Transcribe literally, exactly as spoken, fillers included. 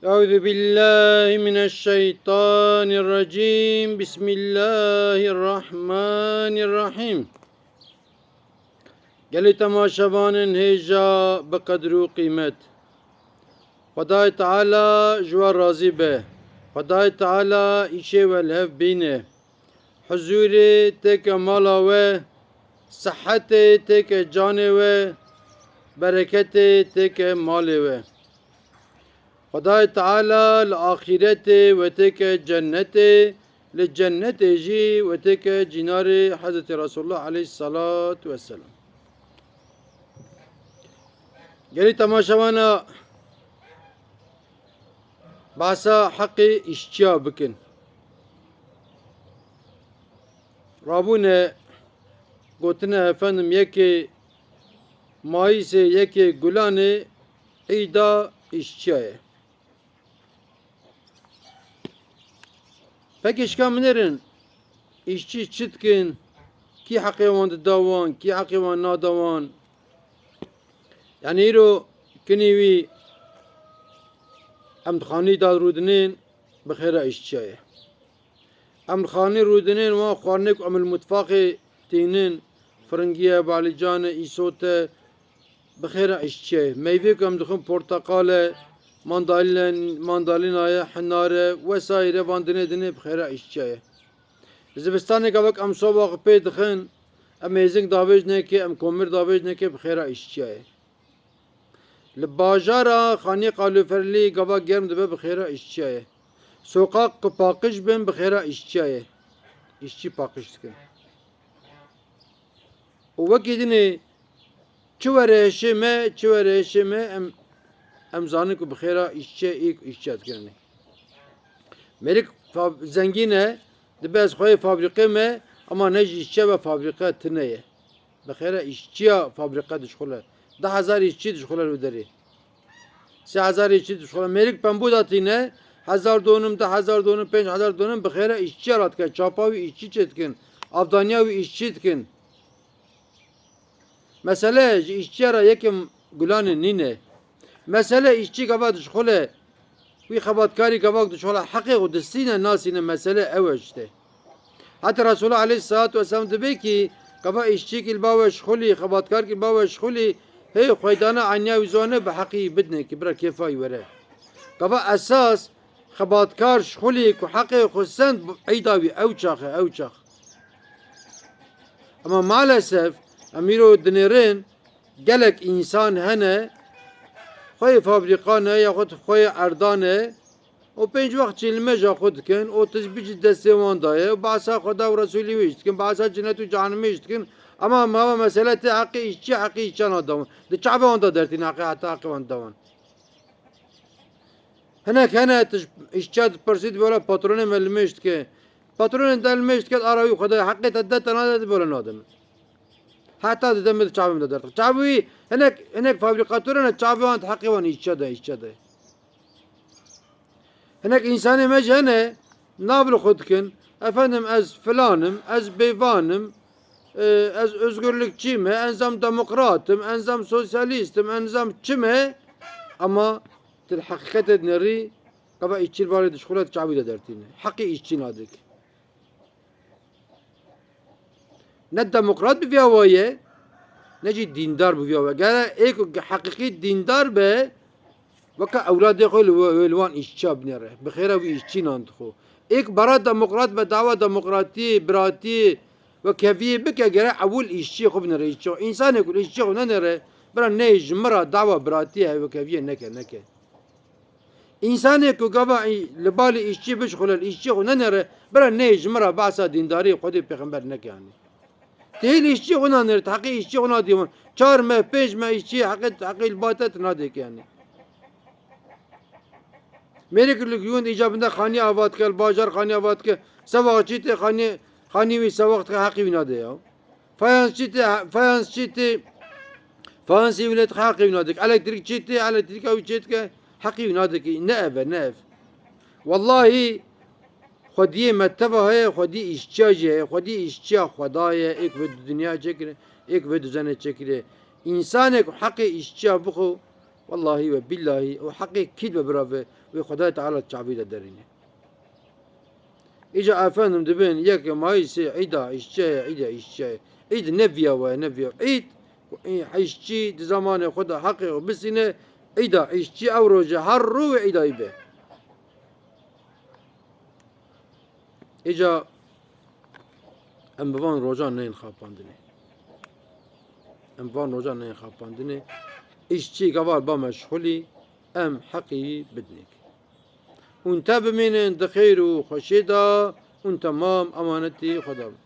Euzu billahi mineşşeytanirracim. Bismillahirrahmanirrahim. Gelî temaşevanên hêja bi qedr û qîmet. Xwedayê Teala ji we razî be. Xwedayê Teala îşê we li hev bîne. Huzûrê têke mala we, sihetê têke canê we, bereketê têke malê we. Xwedayê Teala li axîretê we têke cennetê, li cennetê jî we têke cînarê Hezretî Resulullah aleyhissalatu vesselam. Gelî temaşevana behsa heqê îşçiya bikin. Rabûne gotine efendim yekê Mayîsê, yekê Gulanê îda îşçiya ye. Pekî şika binêrin, îşçî çi dikin? Kî heqê wan dida wan, kî heqê wan nada wan? Yanî îro kinî wî em di xanî de rûdinên bi xêra îşçiya ye. Em li xanî rûdinên wan xwarinê ku em li mutfaxê tînin, firingî ye, balîcan e, îsot e, bi xêra îşçiya ye. Meyvê ku em dixwin porteqal e, mandalîne, mandalîna ye, hinar e, wesaîre van dinê dinê bi xêra îşçiya ye. Zivistanê gavek em soba xwe pê dixin, em êzing davêj neke, em komir davêj neke bi xêra îşçiya ye. Li bajara xanî qalûferlî gava germ dibe bi xêra îşçiya ye. Soqaq ku paqij bin bi xêra îşçiya ye. Îşçî paqij dikin. Û wekî dinê çi were hişê me, çi were hişê me, em, em zanin ku bi xêra îşçiya ê îşçiya dikirinê. Mêrik fa-, zengîn e, dibe ez xweyê fabrîqê me, ama ne ji îşçiya ve fabrîqe tune ye. Bi xêra îşçiya fabrîqe dişxule. Du hezar îşçî dişxule li derê. Sê hezar îşçî dişxule. Mêrik pembû da tîne, hezar donim, du hezar donim, pênc hezar donim bi xêra îşçiya radike. Çapa wî îşçî çê dikin. Avdaniya wî îşçî dikin. Mesele ji îşçiya re yekim Gulanê nîne. Mesele îşçî gava dişxule. Wî xebatkarî gavak dişola heqê xwe distîne, nasîne, mesele ew e işte. Heta Resulullah aleyhissalatu vesselam dibê ki gava îşçîk il bawe şixulî, xebatkar il bawe şixulî, hey xweydana enya wî zone bi heqî bidine ki bira kêfa wî were. Gava esas xebatkar şixulî ku heqê xwe send eyda wî ew çax e, ew çax. Ama maalesef em îro dinêrin gelek însan hene, xweyê fabrîkan e, yaxud xweyê erdan e, û pênc wext çêlime ji xwe dikin, û tizbî ji destê wan daye, û behsa Xweda û Resûlî wê jî dikin, behsa cinet û cehenimê jî dikin, ama mawa mesele tê heqê îşçî, heqê îşçiya nada wan. Di çavê wan de dertîne heqê, heta heqê wan dida wan. Hinek hene tu ji îşçiya dipirsî, dibê wela patronê me limêj dike. Patronê te limêj dike, ara wî xwe de heqê te de te nade, dibê wela nade min. Heta dide min di çavê min de dertix. Çavê wî hinek, hinek fabrîkator hene, çavê wan di heqê wan îşçiya de, îşçiya de. Hinek însanê me jî hene, nav li xwe dikin, efendim ez filan im, ez bêvan im, e, ez özgürlükçî me, ez zam demokrat im, ez zam sosyalîst im, ez zam çi me, ama tu li heqîqetê dinêrî, gava îşçî li barê dişxule di çavî de dertîne. Heqî îşçî nadik. Ne demokrat bi viya wa ye, ne jî dîndar bi viya wa. Gere ê ku heqîqî dîndar be, weke ewladê xwe li we-, li wan îşçiya binêre. Bi xêra wî îşçî nan dixwe. Ê ku bara demokrat be, dawa demokratiyê, biratiyê, wekeviyê bike, gere ewil îşçiyê xwe binêre, îşçi xwe. Însanê ku îşçiyê xwe nenêre, bira neyê ji min re dawa biratiyê, wekeviyê neke, neke. Însanê ku gava î-, li balê îşçî bişixule, li îşçiyê xwe nenêre, bira neyê ji min re behsa dîndarî Xwedê pêxember neke yanî. Tu hê li îşçiyê xwe nanêre, tu heqê îşçiyê xwe nadî wan. Çar meh, pênc meh îşçiyê heqê, heqê li ba te tu nadê ke yanî. Mêrik li gund îcabinde xanî ava dike, li bajar xanî ava dike. Sevaxçî tê xanî, xanî wî sevax dike, heqî wî nadê ya. Fayansçî tê, fayansçî tê, fayansê wî lê dixwe heqê wî nadik. Elektrîkçî tê, elektrîka wî çê dike, heqê wî nadikî. Ne ev e, ne ev. Wellahî, xwediyê me teva heye, xwediyê îşçiya jî heye, xwediyê îşçiya Xweda ye, êk vê dinya çêkire, êk vê dizene çêkire. Însanêk heqê îşçiya bixwe, Wellahî we billahî û heqê kî dibe birave wê Xwedayê Teala çavî de derîne. Îca efendim dibin yek Mayîsê îda îşçiyê, îda îşçiyê. Îd ne viya we, ne viya. Îd, ku î îşçî di zamanê xwe de heqê xwe bisîne, îda îşçî ew roje her rû wê îdayî be. Îca em bi van rojan neyên xapandinê. Em bi van rojan neyên xapandinê. Îşçî geval ba meşxulî, em heqî bidinêk. Hûn te bimînin di xêr û xweşiyê de, hûn temam emanetî Xweda bin.